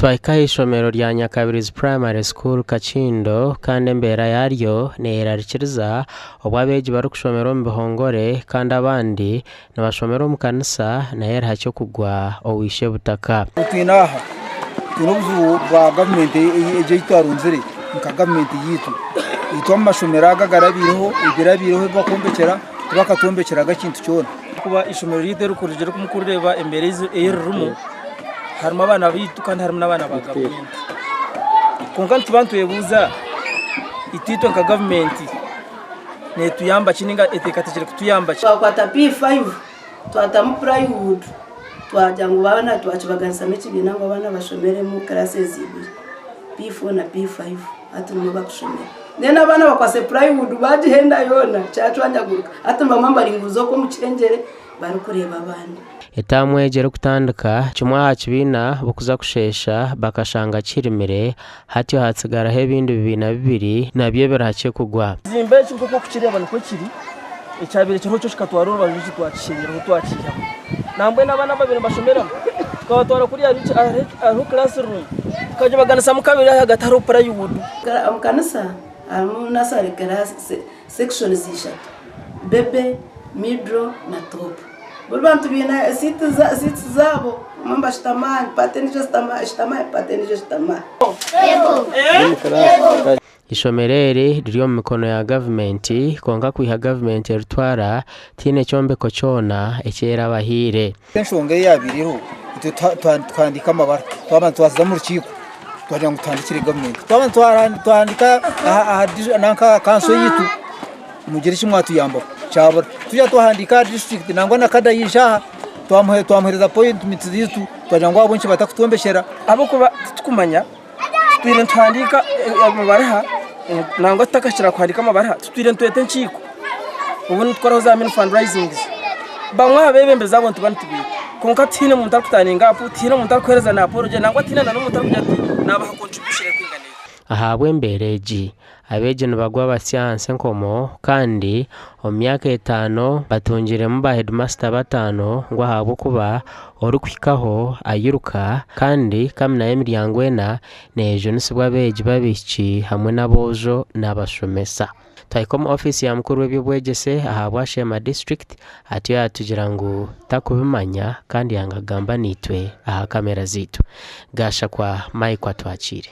Twahika aha ishomero rya Nyakabirizi Primary School Kakindo kandi embeera yaaryo neyerarikiriza obu abeegi barikushomera omu bihongore kandi abandi nibashomera omu kanisa nayo eri hakye kugwa owa-ishe-butaka. Twine aha twine obuzibu bwa gavumenti egi ei twarunzire nka gavumenti yaitu. Itwe omu mashomero aga agarabaireho ebirabaireho ebi bakwombekyera tibakatwombekyeraga kintu kyona. Kuba eishomero ryaitu eririkurugire oku murikureeba embeera ei ririmu harimu abaana baitu kandi harimu n'abaana ba gavumenti. Kwonka nituba nitwebuuza itwe nka gavumenti neetuyamba ki nainga eteekateekire kutuyamba ki? Twakwata P5 twatamu plywood twagira ngu abaana twakibaganisamu ekibiina ngu abaana bashomeremu classes ibiri P4 na P5 hati nimwo bakushomera. Then abaana bakwase plywood bagihenda yoona kyacwanyaguruka hati nibamwe nibaringuza okwo omu kihengyere barikureeba abandi. Etaamu egi erikutandika, kimwe aha kibiina bukuza kusheesha bakashanga kihirimire, hatyo hatsigaraho ebindi bibiina bibiri nabyo ebirihakye kugwa. Ekizimbe eki nk'oku orikukireeba nikwo kiri, ekyabaire kiriho kyo kikatwara orubaju eki twakishenyireho twakiihaho. Nambwenu abaana ababaire nibashomeramu tukabatwara kuriya hariho classroom tukagibaganisamu kabiri ahagati hariho plywood. Omu kanisa harimu nursery class sections ishatu, baby, middle na top. Buri bantu baine seats zaabo, bamwe nibashutama aha, part endiijo eshutama aha, part endiijo eshutama aha. Eishomero eri riri omu mikono ya gavumenti kwonka kwiha gavumenti eritwara tihaine kyombeko kyona eki erabahaire. Enshonga eyabaireho itwe tukahandiika amabaruha twabanza twaza omu rukiiko twagira ngu tuhandiikire gavumenti twabanza twahandiika aha kanso yaitu mugire eki mwatuyambaho kyabura twija twahandiika aha disiturikiti nangwa na kada yaija aha twamuheereza apoyintimenti zaitu twagira ngu ahabw'enki batakutwombekyera. Ahabw'okuba titukumanya tutwire nituhandiika amabaruha nangwa tutakahikire aha kuhandiika amabaruha tutwire nitweta enkiiko obundi nitukoraho za mini fundraisings bamwe aha beebembezi abo nituba nitubeeta kwonka tihaine muntu arikutaninga apu tihaine omuntu arikuheereza na apology nangwa tihaine na n'omuntu arikugira ati naabaha contribution erikwingana eti. Ahabw'embeera egi, abeegi nibagwa basya ahansi enkomo kandi omu myaka etaano batungiremu ba heedimasita bataano ngu ahabw'okuba orikuhikaho airuka kandi kamina y'emiryango ena neeyejunisibwa abeegi b'abaishiki hamwe n'aboojo n'abashomesa. Twahika omu ofiisi ya mukuru w'eby'obwegyese ahabwa Sheema disiturikiti atyo yaatugira ngu takubimanya kandi yanga kugamba naitwe aha kamera zaitu. Gashakwa Mike atwakiire.